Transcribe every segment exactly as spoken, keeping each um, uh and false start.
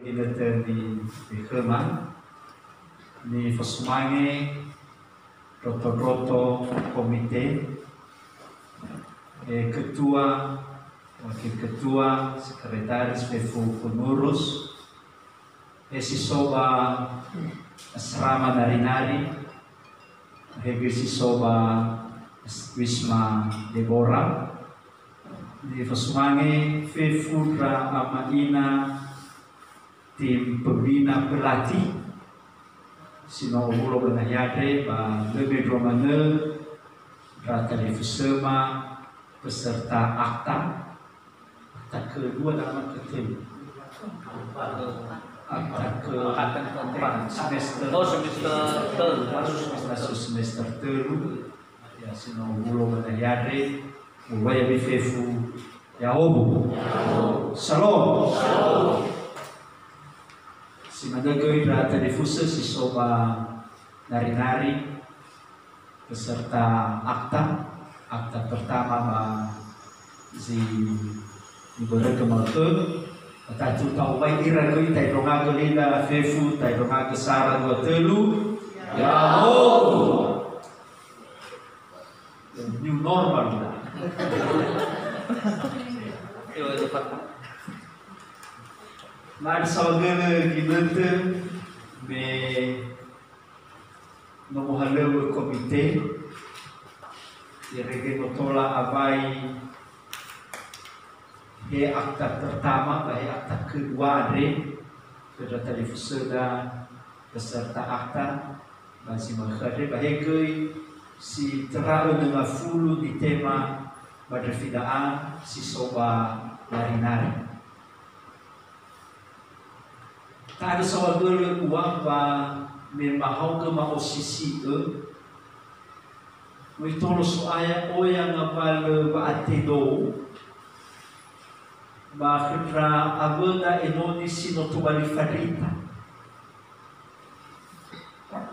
Ginötö ni, nikhöma, nifosumange ndroto-ndroto komite, eh, ketua, wakil ketua, sekretaris, fefu pengurus, eh, si so ba asrama Nari-Nari, eh, göi si so ba Wisma Deborah, nifosumange fefu ndra ama ina tim pembina pelatih, si no owulo ba nahi andre, ba lö mendrua manö ndra talifusöma peserta akta, akta kedua dan akta keempat. Akta ke-, semester. Oh, semester telu. Masuk semester, masuk semester telu. Ya, si no owulo ba nahi andre, mulai ami fefu, Yaobu. Shalom. Si manö göi ndra talifusö si so ba Nari-Nari, beserta akta, akta pertama ba zi nibörögö mautö, ba tatu ta'owai ira göi, ta'endrongagö lila fefu, ta'endrongagö sara dua tölu. Yaobu. New normal. Ma'ada saohagölö ginötö me no mohalöŵö komite, irege no tola awai he akta pertama ba he akta kedua andre, khö ndra talifusöda beserta akta, ba zi makhö andre, ba he göi si töra önö ngafulu nitema ba ndröfi da'a si so ba Nari-Nari. Ta'andrö saohagölö ua wa me mahaogö ma'osisi'ö, Möi tolo So'aya oya ngawalö wa'atedou, ba khö ndra awöda enoni si no tobali fandrita.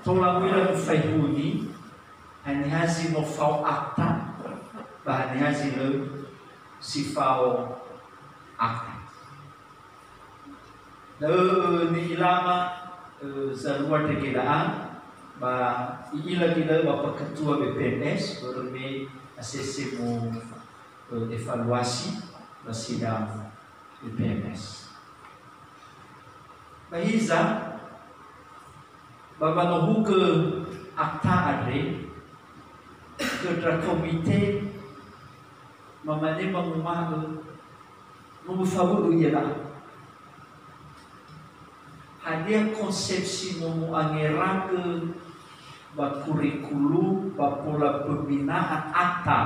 Tola u'ila mufaihuni, haniha zi no fao akta, ba haniha zi lö si fao akta. Da'ö ni'ilama, eh, zalua ndrege da'a, ba i'ila göi da'ö Bapa Ketua B P M S, börö me asese mu, eh, evaluasi ba sidang B P M S. Ba hiza, ba wanohugö akta andre, khö ndra komite, mamane manguma'ö, no mufawu'u ia da'a. Hadia konsepsi no mu'angeragö ba kurikulum ba pola pembinaan akta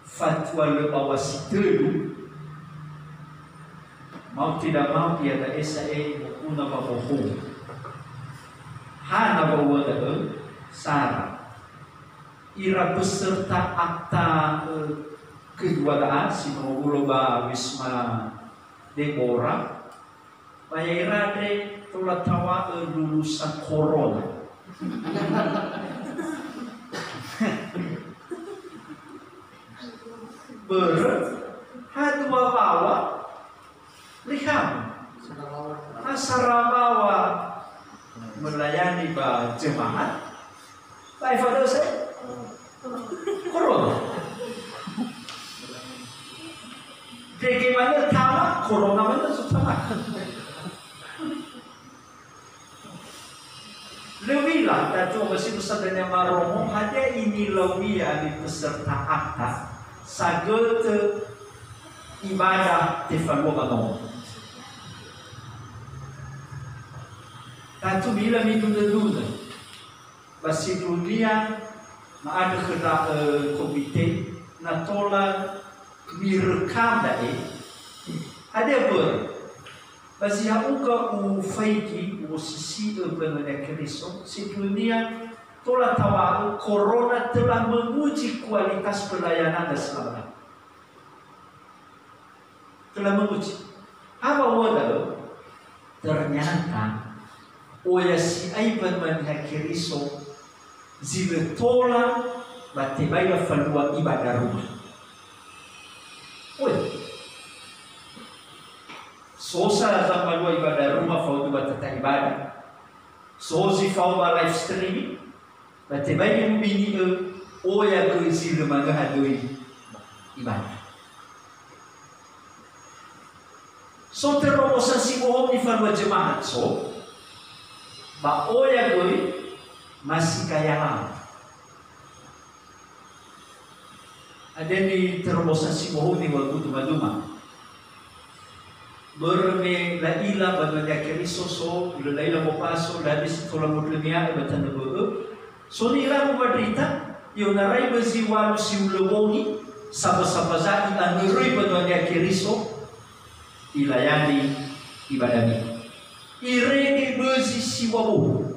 fatua lö bawa si tölu? Mau tidak mau ia da'e sa'ae moguna ba bohou. Hana ba ua da'ö? Sara. Ira peserta akta, eh, kedua da'a si no owulo ba Wisma Deborah, ba ya'ira andre tola tawa'ö lulusan korona. Börö ha dua wawa, Riham. Ha sarawawa melayani ba jemaat. Ba efadösö? Korona. Dege manö tama, korona manö zutama. Lö u'ila, datua ba si no sa dania marongo, hadia inilaumia ami peserta akta, sagötö ibadah tefalua ba nomo. Tatu mi'ila midunö-dunö. Ba sindrunia ma'andrö khö ndra, eh, komite, na tola miröka da'e. Hadia mbörö? Ba zi ya'ugö ufaigi, u'osisi'ö mbörö Nono Keriso, sindrunia tola tawa'ö korona töla menguji kualitas pelayanan selama ini. Töla menguji. Apa ua da'ö? Ternyata oya si'ai mbanua Niha Keriso zi lö tola ba tebai lafalua ibadah rumah. Oi. So sa zafalua ibadah rumah ibadah. So zi fao ba live streaming, ba tebai mubini'ö, oya göi zi lö mangöha döi ibadah. So terobosan si bohou nifalua jemaat so, ba oya göi masih kaya lama. Hadia ni terobosan si bohou niŵa'ögu duma-duma. Börö me la'ila banua niha Keriso so, lö la'ila mopaso, lö hadia si tola modrönia'ö ba tanö bö'ö. So ni'ila muwadrita, i'onarai ba zi walu si hulö bongi, saba-saba za'i angöröi banua niha Keriso, ilayani ibadami. Irege bözi si wabohu.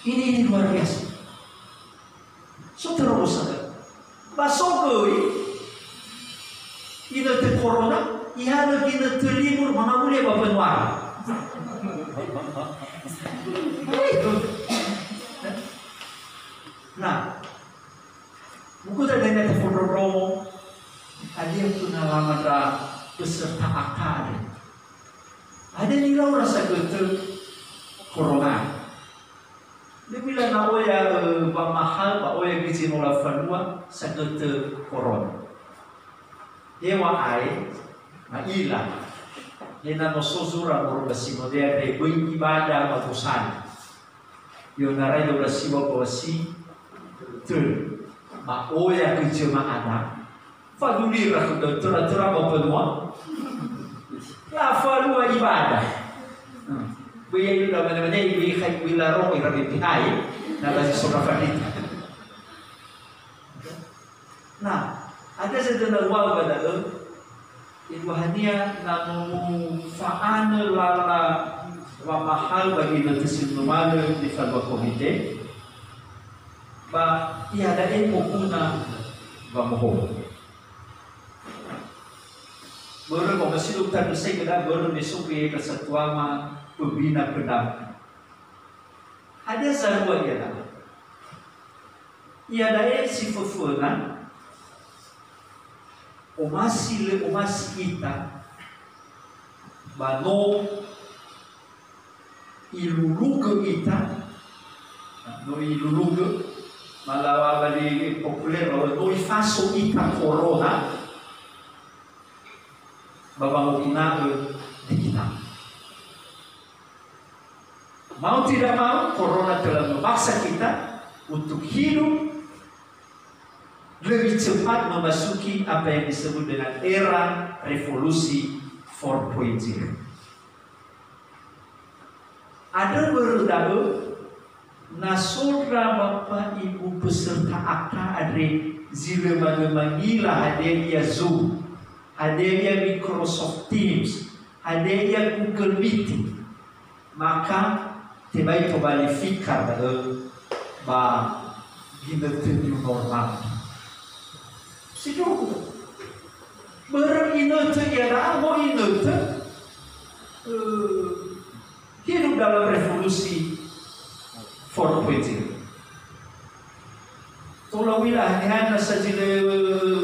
Ini, ini luar biasa. So terobosan. Ba so göi, inötö corona, ihalö ginötö libur mangawuli ba penuara. Nah, buku tadi yang tefondrondrongo, ada yang pernah lama ada peserta akad. Ada yang laura sagötö corona. Lö u'ila na oya, ö, wamahaö ba oya göi zi no lafalua sagötö corona. Heŵa'ae, ma'ila. He na no so zura moroi ba sinode andre böi ibadah ba gosali. I'onarai dua belas siwa ba si tölu. Ba oya göi jema'ada. Fadulira khöda töra-töra ba mbanua. Lafalua ibadah. Hmm. Böi ya'ira mane-mane, böi khai, böi laro ira B P H, na ba zi so ndra fandrita. Nah, ada sedena uang ba da'ö, eluahania na no mufa'anö lala wamahaö ba ginötö si numalö nifalua komite, ba iada'e moguna wamohowu. Börö ba omasi lö utanö saigö da'a börö me so göi ya'ira satuama pembina pendamping. Hadia zalua iada'a? Iada'e si föföna, omasi lö omasi ita, ba no ilulugö ita, no ilulugö, malawa ba li populer, no ifaso ita corona, ba wangoguna'ö digital. Mau tidak mau, corona telah memaksa kita untuk hidup lebih cepat memasuki apa yang disebut dengan era revolusi empat koma nol. Andrö börö da'ö, na so ndra Bapak Ibu peserta akta andre zi lö manö mangila hadia ia Zoom, hadia ia Microsoft Teams, hadia ia Google Meeting, maka tebai tobali fikar da'ö ba ginötö new normal. Sindruhu. Börö inötö iada'a, mo inötö, eh, hidup dalam revolusi empat koma nol. Tola u'ila haniha na sa zi lö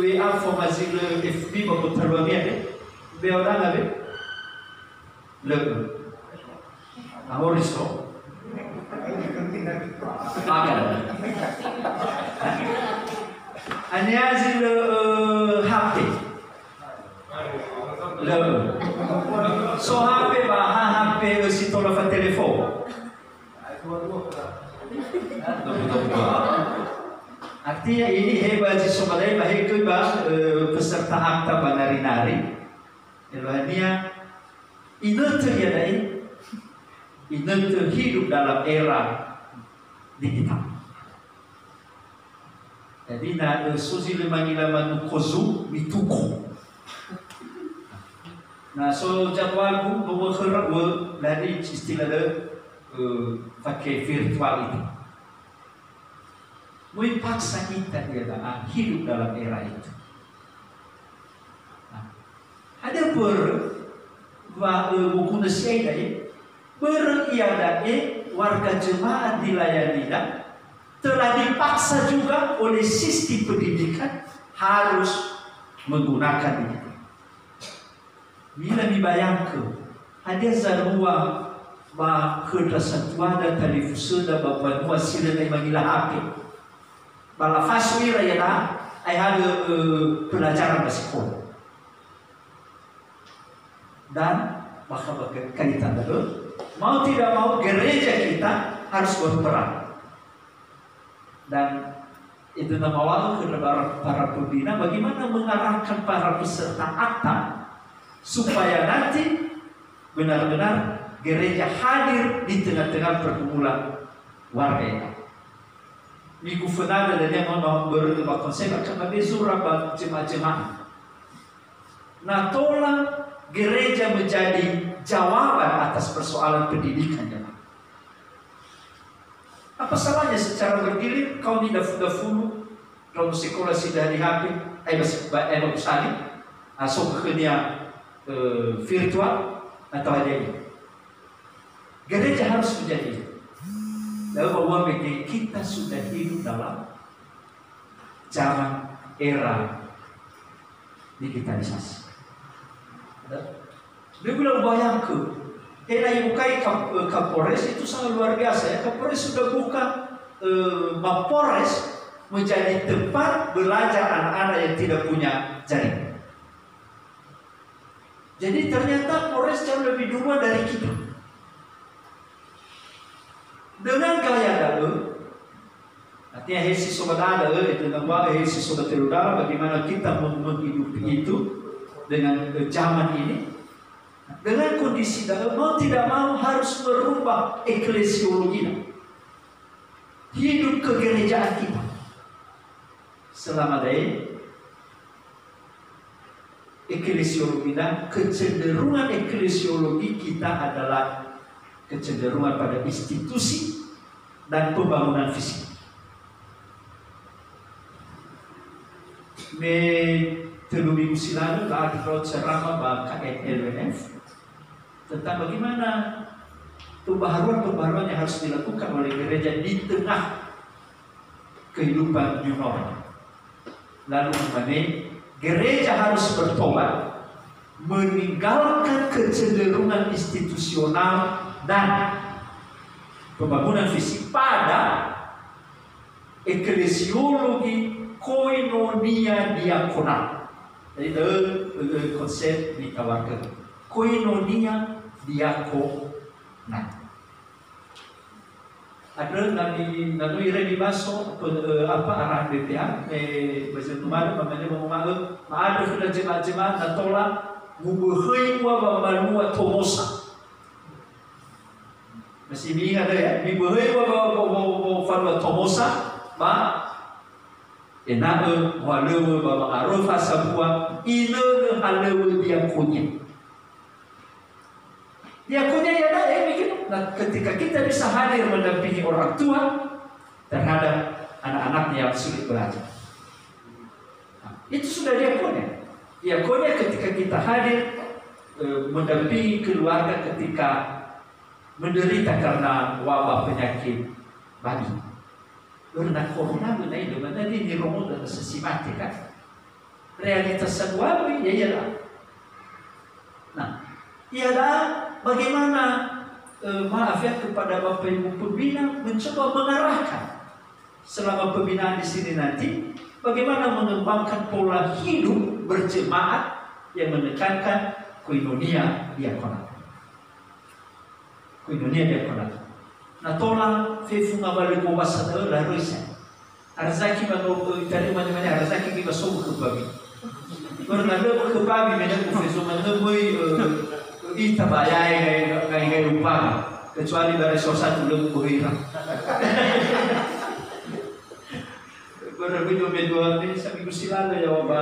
W A foma zi lö F B ba gotaluamia de? Be'o danga be? Lö. Ahori so. Makan. Haniha zi lö, eh, H P? Lö. So H P ba ha H P, eh, si tola fatelefon. Artinya ini hebat si somalai ba he göi ba, eh, peserta akta ba nari-nari. Eluahania, inötö iada'e, inötö hidup dalam era digital. Jadi, na, eh, so zi lö mangila manuko Zoom, mituko. Na so jadwalgu, no wökhöra, wö, lari istilah de, eh, pakai virtual itu. Möi paksa ita iada'a hidup dalam era itu. Nah, ada börö wa, eh, moguna si'ai da'e, börö iada'e warga jemaat dilayani da, telah dipaksa juga oleh sistem pendidikan harus menggunakan ini. Mila mibayangkan, Hadia zalua ba khö ndra satuada talifusöda ba mbanua si lö na'i mangila H P? Ba lafasu ira iada'a, aeha lö, eh, pelajaran ba sekolah. Dan bakha ba ke-, kaitan da'ö, mau tidak mau, gereja kita harus berperan. Dan itu nama waktu kepada para, para pembina, bagaimana mengarahkan para peserta akta supaya nanti benar-benar gereja hadir di tengah-tengah pergumulan warga itu. Minggu fönada dania mau, mau bertemu ba konsep akan nabe zura ba jemaah-jemaah. Na tola gereja menjadi jawaban atas persoalan pendidikan jemaah. Apa salahnya secara bergilir kau ni dafu-dafulu, kalau sekolah sudah di H P, eh, bas-, ba-, eh, bagus sekali, ah, so khönia, eh, virtual atau ada ini. Gereja harus menjadi. Lalu bahwa kita sudah hidup dalam zaman era digitalisasi. Ada? Dia bilang bayangkan, era yang bukai Kap-, eh, Kapolres itu sangat luar biasa ya. Kapolres sudah buka, eh, Mapolres menjadi tempat belajar anak-anak yang tidak punya jaringan. Jadi ternyata Polres jauh lebih duluan dari kita. Dengan gaya da'ö, artinya he si so ba da'a da'ö, itu nambah he si so ba tölu da'a, bagaimana kita mem-, menghidupi itu dengan, eh, zaman ini. Dengan kondisi da'ö, mau tidak mau harus merubah eklesiologi, hidup kegerejaan kita. Selama da'e, eklesiologi dan kecenderungan eklesiologi kita adalah kecenderungan pada institusi dan pembangunan fisik. Me tölu minggu si lalu, la'andrö ceramah ba K N L W F tentang bagaimana pembaharuan-pembaharuan yang harus dilakukan oleh gereja di tengah kehidupan new normal. Lalu umpamanya, gereja harus bertobat, meninggalkan kecenderungan institusional dan pembangunan fisik pada eklesiologi koinonia diakonal. Jadi, eh, eh, konsep nitawarkan koinonia diakonal. Andrö na ni-, na no irege baso, pe-, eh, apa, arahan B P A, eh, ba zi numalö, mamane wanguma'ö, ma'andrö khöra jemaah-jemaah, na tola muböhöi ua ba mbanua Tomosa. Masih miingat ya, miböhöi ua ba, ba, ba, ba, mbanua Tomosa, ba, ena'ö mohalöŵö ba wangaröfa sambua, inönö halöŵö diakonia. Diakonia iada'a, eh, begitu. Nah, ketika kita bisa hadir mendampingi orang tua terhadap anak-anaknya yang sulit belajar. Nah, itu sudah diakonia. Diakonia ketika kita hadir, eh, mendampingi keluarga ketika menderita karena wabah penyakit babi. Karena corona, menai, menai ini romo dan sesi mati, kan? Realitas satu apa, ya, iyalah. Nah, iada'a bagaimana, eh, maaf ya, kepada Bapak Ibu pembina mencoba mengarahkan selama pembinaan di sini nanti, bagaimana mengembangkan pola hidup berjemaat yang menekankan koinonia diakonal. Koinonia diakonal. Na tola fefu ngawalö gowasa da'ö laröi sa. Arzaki ba no, eh, itarima mane-mane arzaki gi ba sobu khö babi. Pernah lö khö babi, mene ku fesu mane möi, eh, ita ba yae ngai, ngai, ngai rupa. Kecuali ba resor satu lö ku ira. Pernah möi dua me dua me saminggu si lalu ya, ba,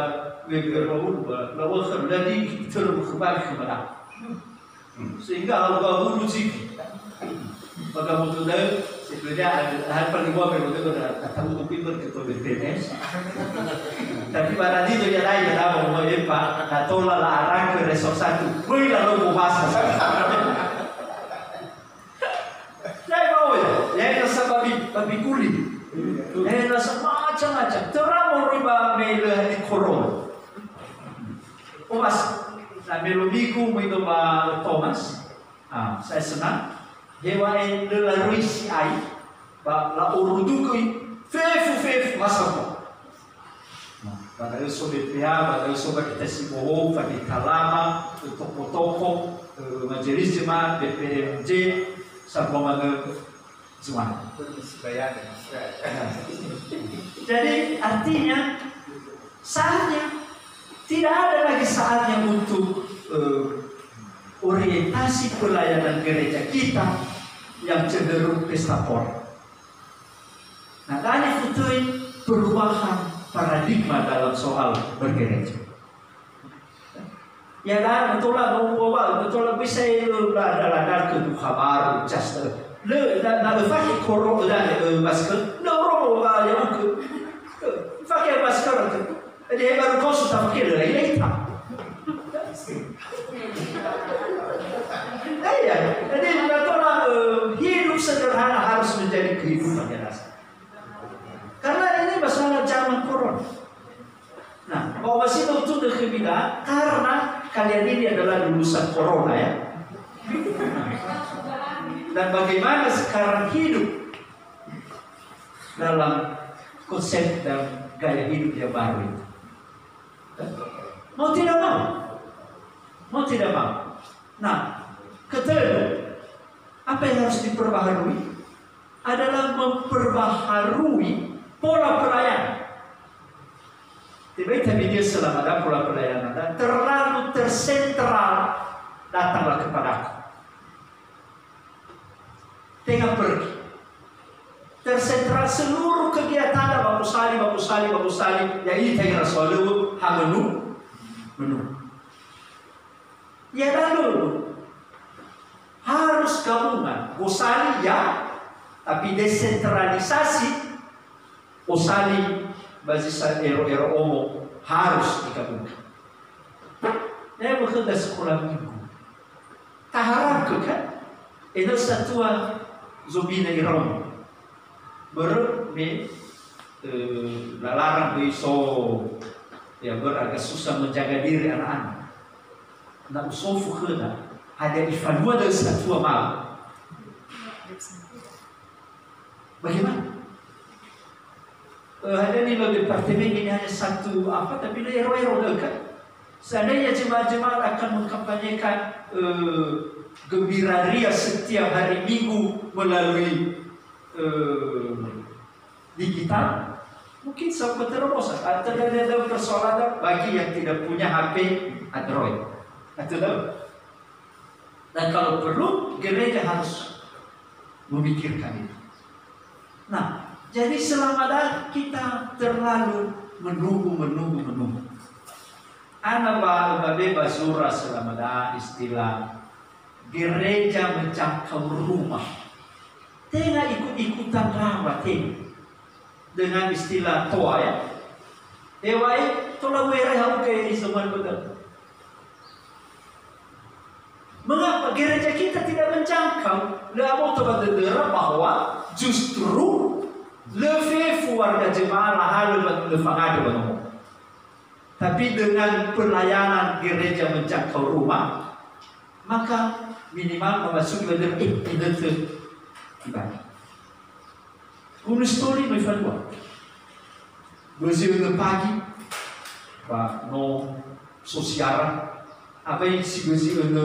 we, we, ba, ba, ba, jadi, terus khö babi khö mana. Sehingga hau-hau ziki. Maka moto da'ö, sebetulnya ada, ada paling gua memang itu ada, ada tahu kopi berketua B P N S. Tapi barani itu ya lain, ya, mau, mau, ya, Pak, na tola la'arahö resor satu. Woi, lalu mau bahas. Saya mau ya, ya, rasa babi, babi kulit. Ya, rasa macam-macam. Terang mau riba mele di korona. Omas, na me lö minggu möi do ba Thomas, Ah, saya senang. Heŵa'ae lö laröi si'ai, ba la'orundugö fefu-fefu ha sambua. Nah, ba da'ö so B P H, ba da'ö so ba kita si bohou, ba kita lama, toko-toko, eh, majelis jemaat, B P M J, sambua manö Zuan. Permisi bayangan. Jadi, artinya, saatnya, tidak ada lagi saatnya untuk, eh, orientasi pelayanan gereja kita yang cenderung pesta pora. Nah, da'e nifotöi perubahan paradigma dalam soal bergereja. Ya, na tola no bawa, na tola bisa, eh, la, la, la, la, ke duha baru, just, eh, le, na, na, eh, fake koro, eh, na, eh, masker, le, oro, eh, ya, uke. Eh, fake masker, eh, dia baru kau sudah pakai, le, lain, lain, tak. Eh, ya, jadi, na tola, eh, hidup sederhana harus menjadi kehidupan yang dasar. Karena ini masalah zaman corona. Nah, bahwa masih utuh khömi, karena kalian ini adalah lulusan corona, ya. Dan bagaimana sekarang hidup dalam konsep dan gaya hidup yang baru itu? Mau tidak mau? Mau tidak mau? Nah, ketujuh, apa yang harus diperbaharui? Adalah memperbaharui pola pelayanan. Tebai tabidia selama ada pola pelayanan dan terlalu tersentral datanglah kepadaku. Tenga pergi. Tersentral seluruh kegiatan, ba gosali, ba gosali, ba gosali, ya ita ira soalöwu, ha menu, menu. Ya, lalu harus gabungan. Gosali ya, tapi desentralisasi, gosali ba zi sa ero-ero omo harus digabungkan. Ya, bekerja sekolah minggu. Taharap ke kan? Enö satua zobina iraomo. Börö me, eh, lalarang böi so, ya, börö agak susah menjaga diri anak-anak. Na usofu khöda, ada ifalua da'ö satua malu. Bagaimana? Eh, ada nilai departemen ini hanya satu apa, tapi lö ero-ero da'ö kan? Seandainya jemaat-jemaat akan mengkampanyekan, eh, gembira ria setiap hari Minggu melalui, eh, digital, mungkin sampai terobosan. Atau ada, ada persoalan bagi yang tidak punya H P Android. Atau tahu? Dan kalau perlu, gereja harus memikirkan itu. Nah, jadi selama dah kita terlalu menunggu, menunggu, menunggu. Ana ba, ba be ba zura selama dah istilah gereja menjangkau rumah. Tenga ikut-ikutan rawa, tenga. Dengan istilah toa, ya. Heŵa'ae, tola were hau ke isoman betul. Mengapa gereja kita tidak menjangkau? Lö aboto ba dödöra bahwa justru lö fefu warga jemaah lahalö ba lö fangandrö ba nomo. Tapi dengan pelayanan gereja menjangkau rumah, maka minimal memasuki ba dödöra, eh, inötö ibadah. Gunung Sitoli no ifalua. Bözi önö pagi, ba no so siara. Awai si bözi önö,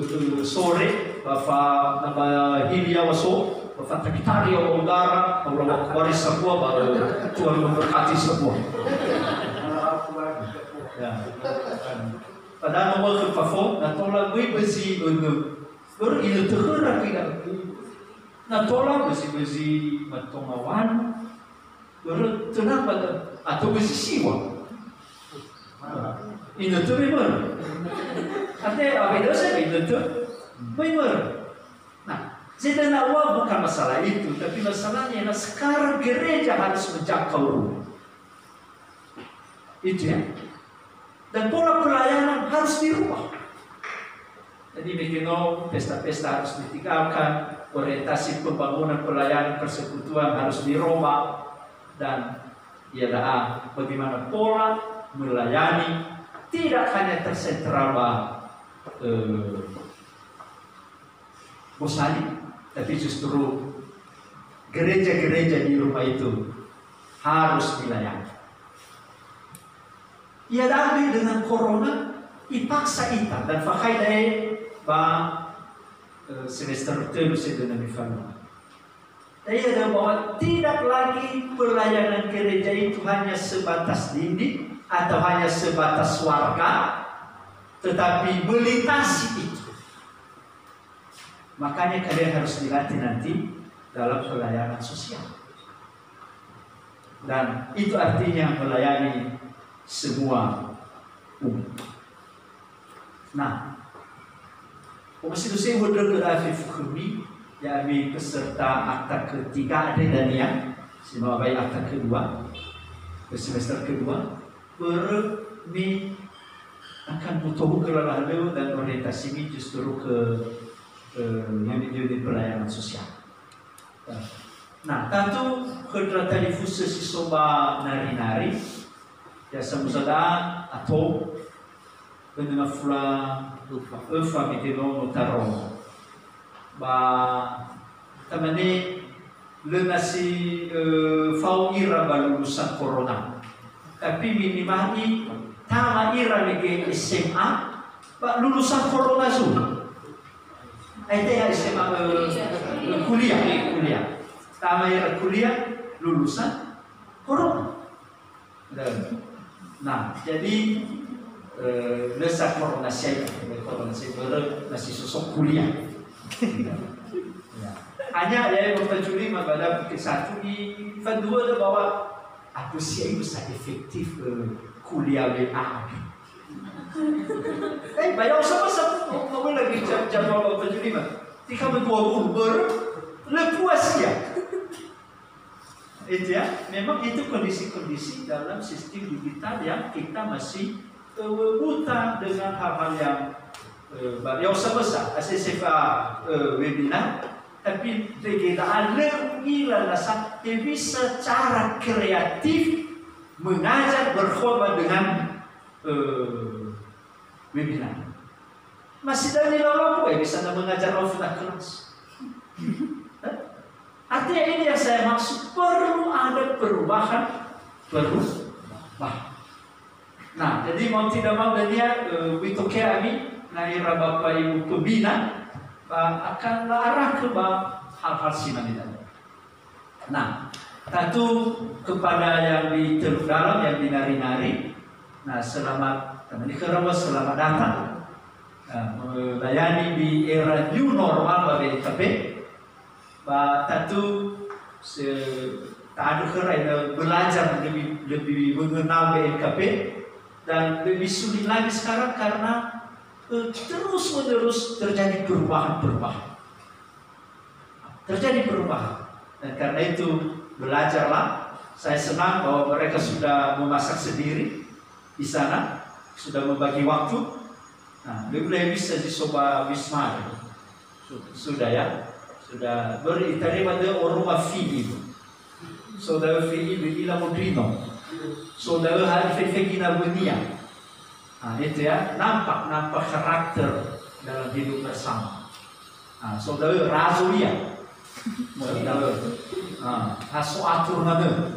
eh, sore, ba fa, na ba hili yaŵa so, ba fatakitari yaŵa udara, Allahu Akbar sambua, ba, eh, Tuhan memberkati sambua. Ya. Padahal nomor ke fafo, na tola böi bözi önö. Börö inötö khöra tidak. Na tola bözi-bözi matonga wanu. Börö tenang pada atau bözi siwa. Inötö me mörö. Artinya, apa itu saya inötö? Me mörö. Nah, jadi na wa bukan masalah itu, tapi masalahnya ialah sekarang gereja harus menjangkau rumah. Itu ya. Dan pola pelayanan harus dirubah. Jadi, mungkin no, pesta-pesta harus ditinggalkan, orientasi pembangunan pelayanan persekutuan harus dirubah, dan ya dah, bagaimana pola melayani tidak hanya tersentral ba, eh, Gosali, tapi justru gereja-gereja di rumah itu harus dilayani. Ia tadi dengan corona, ipaksa ita dan fakhai dae ba, eh, semester telu sedena mifalua. Ia bahwa tidak lagi pelayanan gereja itu hanya sebatas dinding atau hanya sebatas warga, tetapi melintasi itu. Makanya kalian harus dilatih nanti dalam pelayanan sosial. Dan itu artinya melayani semua umat. Nah, omasi dosa iwöndrögö da'a fefu khömi, ya'ami peserta akta ketiga andre dania, si no abai akta kedua, ke semester kedua, börö me akan butohu ke lala halöŵö dan orientasimi justru ke, ke unit-unit pelayanan sosial. Nah, tatu khö ndra talifusö si so ba nari-nari, ya samusa da'a ato, bönö ngafula öfa mege nono tarongo. Ba tamane lö nasi, eh, fao ira ba lulusan corona. Tapi minimal i tama ira mege S M A, ba lulusan corona zu. Ai te S M A, eh, kuliah, eh, kuliah. Tama ira kuliah, lulusan corona. Nah, jadi, eh, lö sa corona siai, corona siai börö nasi sosok kuliah. Ya. Hanya ya, Bapak Juli, maka ada bukit satu di Fandua ada bawa apa sih itu sa efektif, eh, kuliah W A. Eh, bayar sama-sama, mau lagi jam-jam Bapak Juli, Mas. Tiga puluh dua puluh, börö, lö puas ya. Itu ya, memang itu kondisi-kondisi dalam sistem digital yang kita masih, eh, buta dengan hal-hal yang, eh, baru. Yang sebesar, S S F A, eh, webinar, tapi berbeda, lö u'ila nasa, hewisa cara kreatif mengajar berkhotbah dengan, eh, webinar. Masih dari lalu, eh, bisa mengajar offline kelas. Artinya ini yang saya maksud, perlu ada perubahan, perubahan. Nah, jadi mau tidak mau dan dia, eh, witoke ami, na ira Bapak Ibu pembina, ba akan la'arah ke ba hal-hal sinan itu. Nah, tatu kepada yang di Teluk Dalam, yang di Nari-Nari, nah, selamat, teman di Kerawa, selamat datang. Nah, melayani di era new normal ba B N K P. Ba tatu se-, ta'andrö khöra, eh, belajar lebih, lebih mengenal B N K P, dan lebih sulit lagi sekarang karena, eh, terus-menerus terjadi perubahan-perubahan. Terjadi perubahan. Dan karena itu, belajarlah. Saya senang bahwa mereka sudah memasak sendiri di sana, sudah membagi waktu. Nah, lebih bisa si so ba Wisma. Su-, sudah ya. Sudah beri, tarima dö oroma fili. So da'ö fili, ila modrino. So da'ö hari fefegi na wönia. Nah, itu ya, nampak, nampak karakter dalam hidup bersama. Nah, so da'ö razo ia. So da'ö. Nah, ha so atur manö.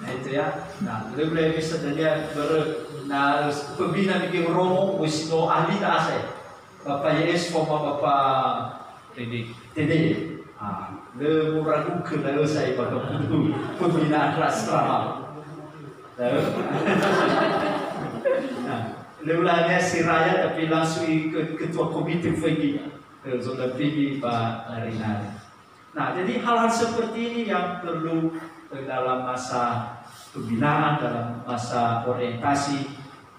Nah, itu ya. Nah, lebih bisa dania börö, na pembina bikin romo, wis no ahli ta asa. Bapak Y S, former Bapak T D. T D. Ah, lö muragu'ö na ösa ibaga pembinaan asrama. Nah, lö ulanya si raya, tapi langsung ke-, ketua komite fegi, eh, zonda fegi ba nari-nari. Nah, jadi hal-hal seperti ini yang perlu, eh, dalam masa pembinaan, dalam masa orientasi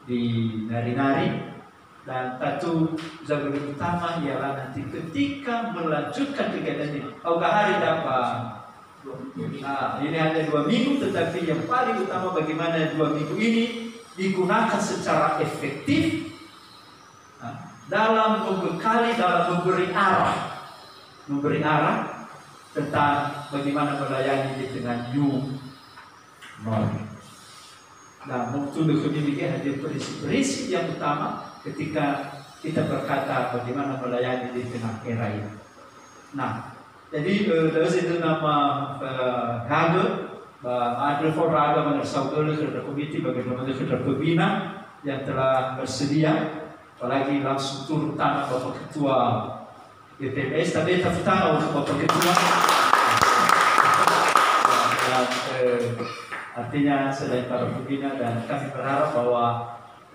di nari-nari. Dan tatu zagöli utama ialah nanti ketika melanjutkan kegiatan ini. Haogahari dapat, nah, ini hanya dua minggu, tetapi yang paling utama bagaimana dua minggu ini digunakan secara efektif, nah, dalam membekali, dalam memberi arah, memberi arah tentang bagaimana melayani di tengah new normal. Nah, untuk lebih hadir prinsip-prinsip yang utama ketika kita berkata bagaimana melayani di tengah era ini. Nah, jadi, eh, da'ö zendena ma, eh, hagö, ba ma'andrö fao ndra'aga mangersau gölö khö ndra komiti, ba göi manö khö ndra pembina yang telah bersedia, apalagi langsung turun tangan Bapak Ketua B P M S, tapi tepuk tangan untuk Bapak Ketua. Dan, eh, artinya selain para pembina, dan kami berharap bahwa,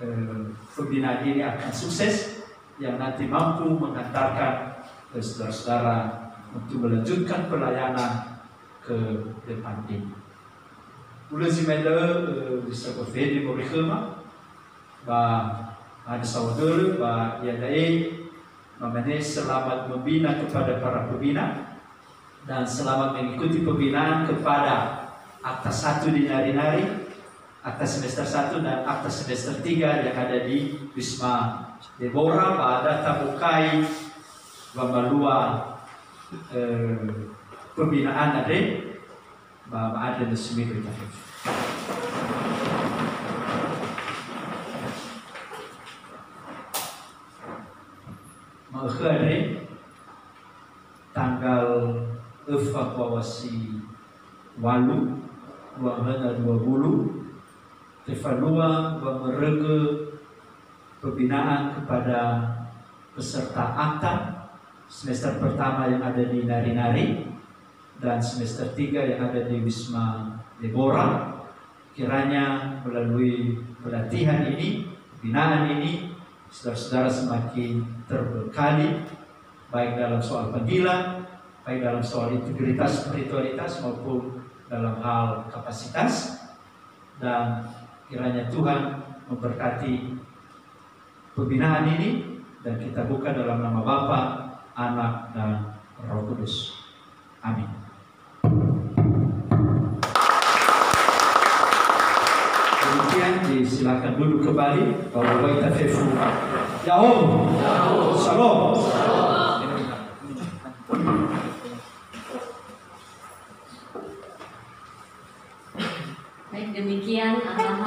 eh, pembinaan ini akan sukses, yang nanti mampu mengantarkan, eh, saudara-saudara untuk melanjutkan pelayanan ke depan ini. Hulö zi ma'e da'ö, eh, zi sagofeni moroi khöma, ba ada saudara, ba iada'e mamane selamat membina kepada para pembina. Dan selamat mengikuti pembinaan kepada akta satu di Nari-Nari, akta semester satu dan akta semester tiga yang ada di Wisma Deborah, ba ada tabukai wamalua, eh, pembinaan andre, ba, ba ada na sumido ita. Ma'ökhö andre, tanggal öfa mbawasi walu, dua ribu dua puluh, tefalua wamörögö pembinaan kepada peserta akta semester pertama yang ada di Nari-Nari dan semester tiga yang ada di Wisma Deborah. Kiranya melalui pelatihan ini, pembinaan ini, saudara-saudara semakin terbekali, baik dalam soal panggilan, baik dalam soal integritas spiritualitas maupun dalam hal kapasitas. Dan kiranya Tuhan memberkati pembinaan ini, dan kita buka dalam nama Bapa, Anak, dan Roh Kudus. Amin. Demikian, disilakan duduk kembali, Bapak-bapak ita fefu. Ya'ahowu. Shalom. Baik, demikian arahan